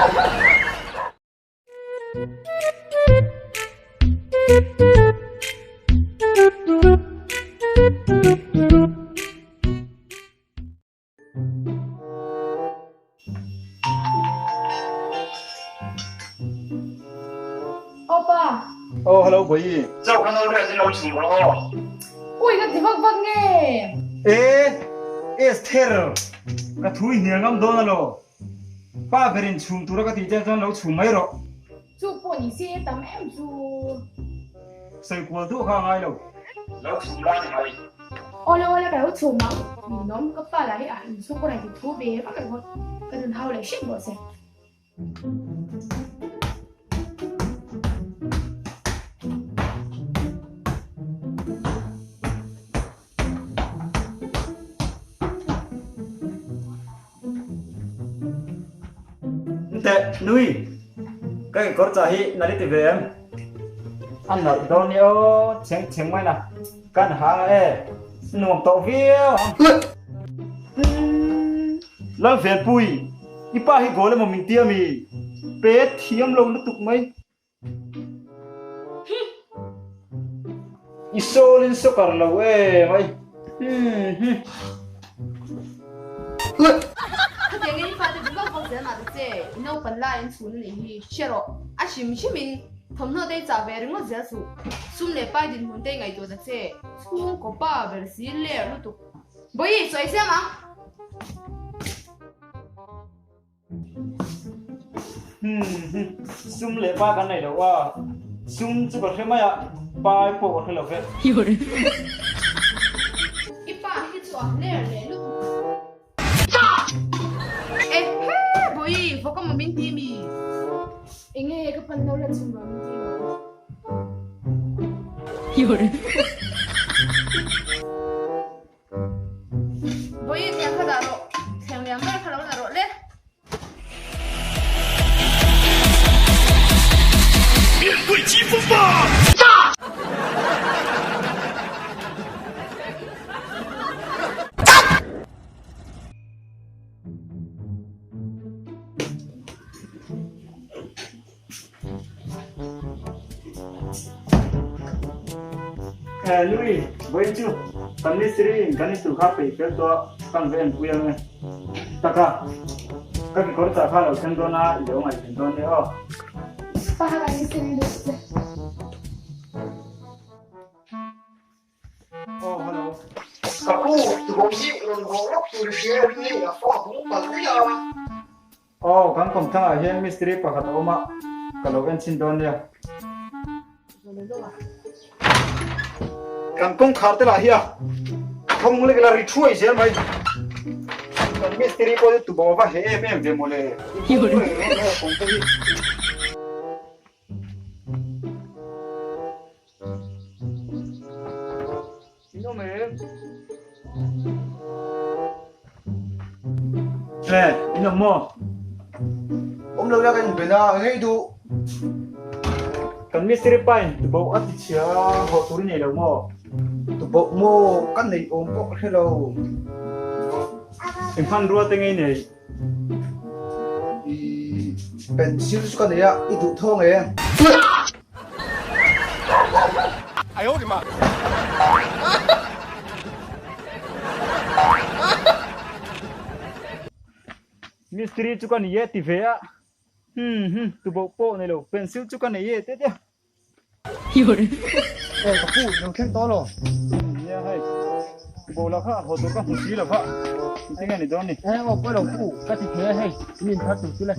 Aw pa. Aw hello Bawihi. Chau ka no riat in lo chhung rawh aw. Ui ka ti vak vak nge. E Esther ka thu i hnial ngam dawn alaw. Pa berin chhum tura ka tih che chuan lo chhum mai rawh. Chu pawh ni se tam em chu. Sawi kual duh kha a ngai lo. Lo chhum la ni mai. Awle awle ka lo chhum ang. Ninawm ka pa lah hi a inchhung pawh rawn ti thu ve vak ringawt. Ka nun hau leh hrep bawk se. Teh nui ka kekawr chah hi nali ti ve em? A nalh dawn i aw chheng chheng mai na kan ha e nuam tawh viau ang. Lalvelpui i pa hi goal emaw min tia mi? Pe thiam lo lutuk mai. I sawl in soccer lo e mai. Khatiang in i fate chu vak vak zel mah ta che, i naupan lai an chhun anih hi hre rawh. A hrim hrim in thawmhnaw te i chah ve ringawt zel suh. Sum leh pai dinhmun te i ngaihtuah ta che, chhungkaw pa ber si ler lutuk. Bawihi, sawi siam ang! Sum leh pa kan nei lo a, sum chu ka hre mai a, pai pawh ka hre lo ve. I pa hi chu a hler leh lutuk. Eh he Bawihi, vawk amaw min ti mi? Enge ka pan lo la chhung rawh min ti lo. Vawiin tiang kha dah rawh, thleng liam ber kha lo la rawh le. Eh Louis, vawiin chu kan mistiri in kan intur kha peih fel tawh a, kan va enpui ang e. Taka, ka kekawr chah kha lo thleng dawn a, i lo ngaihven dawn nia aw. Pa kha kan mistiri duh che. Aw hello. Ka pu, tubo hi rawn haw lawk tur i hria em ni? A fa hmung palh daih a. Aw, kan kawmthlang ah hian mistiri pakhat a awm a, ka lo en chhin dawn nia. Kan kawngkhar te lah hi a thawng lek la ri thuai zel mai. Kan mistiri pawh hi tubo va he em em ve mawle. Kawng te hi. In awm em? Hle, in awm maw? Awm lo la kan inben a, ngei duh. Kan mistiri pa in tuboh a ti chhia a, haw tur i nei lo maw? Tuboh maw? Ka nei awm pawh ka hre lo. Eng hmanrua te ngei nei? I pencil chu ka nei a, i duh tho nge? Mistiri chu ka ni e ti ve a, hmm hmm tuboh pawh nei lo, pencil chu ka nei e te te. Eh ka pu lo thleng tawh lo. Nia hei bola kha haw tur ka hmu si lo va engtin nge ni dawn ni. Eh aw pawi lo pu ka ti thei a hei min thar tur chu le.